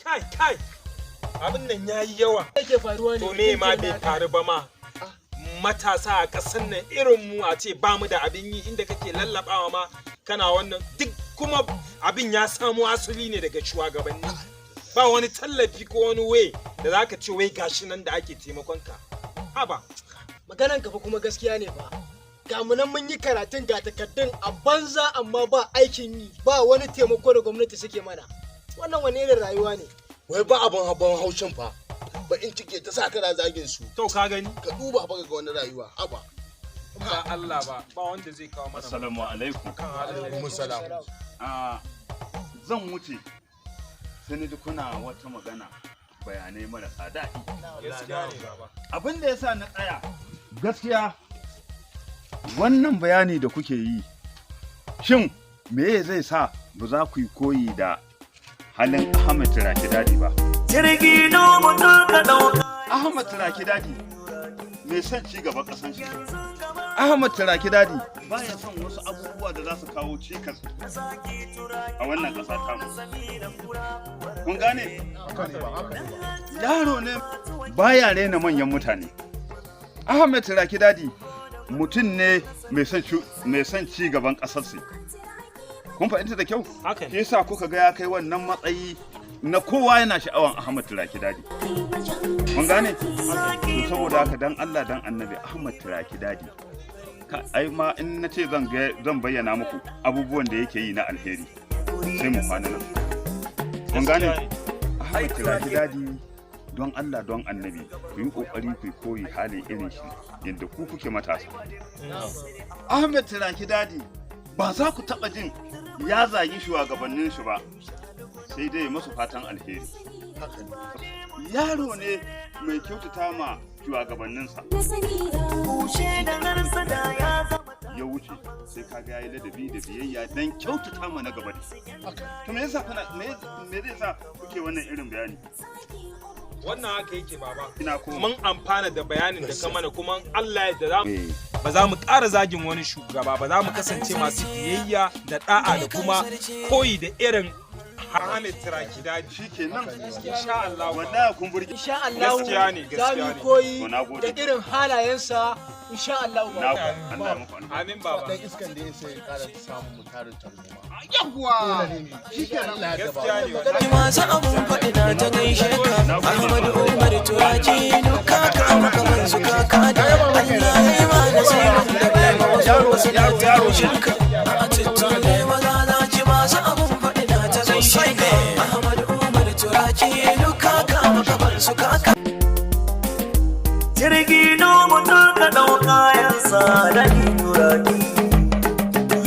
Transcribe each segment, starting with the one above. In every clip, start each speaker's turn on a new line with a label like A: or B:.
A: Kai kai, abin nan yayi yawa.
B: Yake faruwa ne?
A: To me ma bai faru ba ma? Matasa a ƙasar nan irin mu, a ce ba mu da abin yi, inda kake lallabawa ma kana wannan duk, kuma abin ya samo asali ne daga shugabanni. Ba wani tallafi ko wani way da zaka ce wai gashi nan da ake taimakon ka. Haba.
B: Maganan ka fa kuma gaskiya ne fa. Ga mu nan mun yi karatun, ga takardun a banza, amma ba aikin yi, ba wani taimako da gwamnati suke mana. Wannan wani irin rayuwa ne?
C: Wai ba abin haban haushin fa, baƙin ciki ta sa kana zagin su.
A: To ka gani.
C: Ka duba fa ga wani rayuwa, haba.
A: In ba Allah ba, ba wanda zai kawo mana
D: Assalamu alaikum.
A: kan halin da
C: Alaikum salam.
D: A zan wuce sai na ji kuna wata magana, bayanai marasa daɗi.
A: Gaskiya ne, baba.
D: Abin da ya sa na tsaya, gaskiya wannan bayani da kuke yi, shin me zai sa ba za ku yi koyi da halin Ahmed Turaki Dadi ba?
E: Jirgi nomo ka ɗauka.
D: Ahmad Turaki Dadi mai son ci gaban ƙasan shi. Ahmad Turaki Dadi baya son wasu abubuwa da za su kawo cikas a wannan ƙasa tamu. Kun gane? Yaro ne baya rena manyan mutane. Ahmed Turaki Dadi mutum ne mai son ci gaban ƙasarsa. Kun fahimta da kyau?
A: Haka
D: Shi
A: ne.
D: yasa kuka ga ya kai wannan matsayi na kowa yana sha'awan Ahmad Turaki Dadi. Kun gane? To saboda haka, dan Allah dan Annabi, Ahmad Turaki Dadi. Ka ai ma in na ce zan bayyana muku abubuwan da yake yi na alheri, sai mu kwana nan. Kun gane?
A: Gaskiya ne.
D: Ahmad Turaki Dadi, don Allah don Annabi ku yi kokari ku yi koyi halin irin shi yadda ku kuke matasa. Ahmed Turaki Dadi ba za ku taɓa jin ya zagi shugabannin shi ba, sai dai ya masu fatan alheri.
C: Haka ne.
D: Yaro ne mai kyautata ma shugabanninsa.
E: Kushe da harsada ya zama
D: Ya wuce sai ka ga yayi ladabi da biyayya dan kyautata ma na gaba da shi.
C: Haka.
D: To me yasa kuna me zai sa kuke wannan irin bayani?
A: Wannan haka yake, baba.
D: Ina ko
A: Mun amfana da bayanin da ka mana, kuma Allah ya da za
D: eh
A: ba za mu ƙara zagin wani shugaba ba, za mu kasance masu biyayya da da'a da kuma koyi da irin Ahmed Turaki Dadi.
D: Shikenan.
A: Insha Allah.
D: Wallahi kun burge.
B: Insha Allah.
A: Gaskiya ne,
B: za
A: gaskiya
B: mu
A: ne.
B: koyi
D: To, na gode.
B: da irin halayensa insha Allah.
D: Na
B: Baba.
D: Allah ya muku albarka.
A: Amin, baba.
C: Dan iskan da ya sai ya kara samun mu tarin tarzoma.
D: Yawwa.
C: Dole ne mu yi. Allah ya
A: Gaskiya ne
C: gaba.
A: wannan.
E: Masu abun faɗi na ta gaishe ka, Ahmadu Umar Turaki, duka ka maka su kaka da Allah ya yi ma nasirin da bai ma wasu wasu na ta haushin ka. A tuttule maza na ci, masu abun faɗi na ta gaishe ka, Ahmadu Umar Turaki, duka ka maka su kaka. Jirgi nomo ka ɗauka yansa da turaki.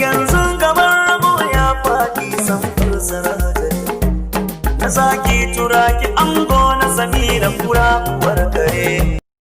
E: Yanzu gaban rago ya faɗi samfur sarajari. Na zaki Turaki, ango na Samira, kura uwar kare.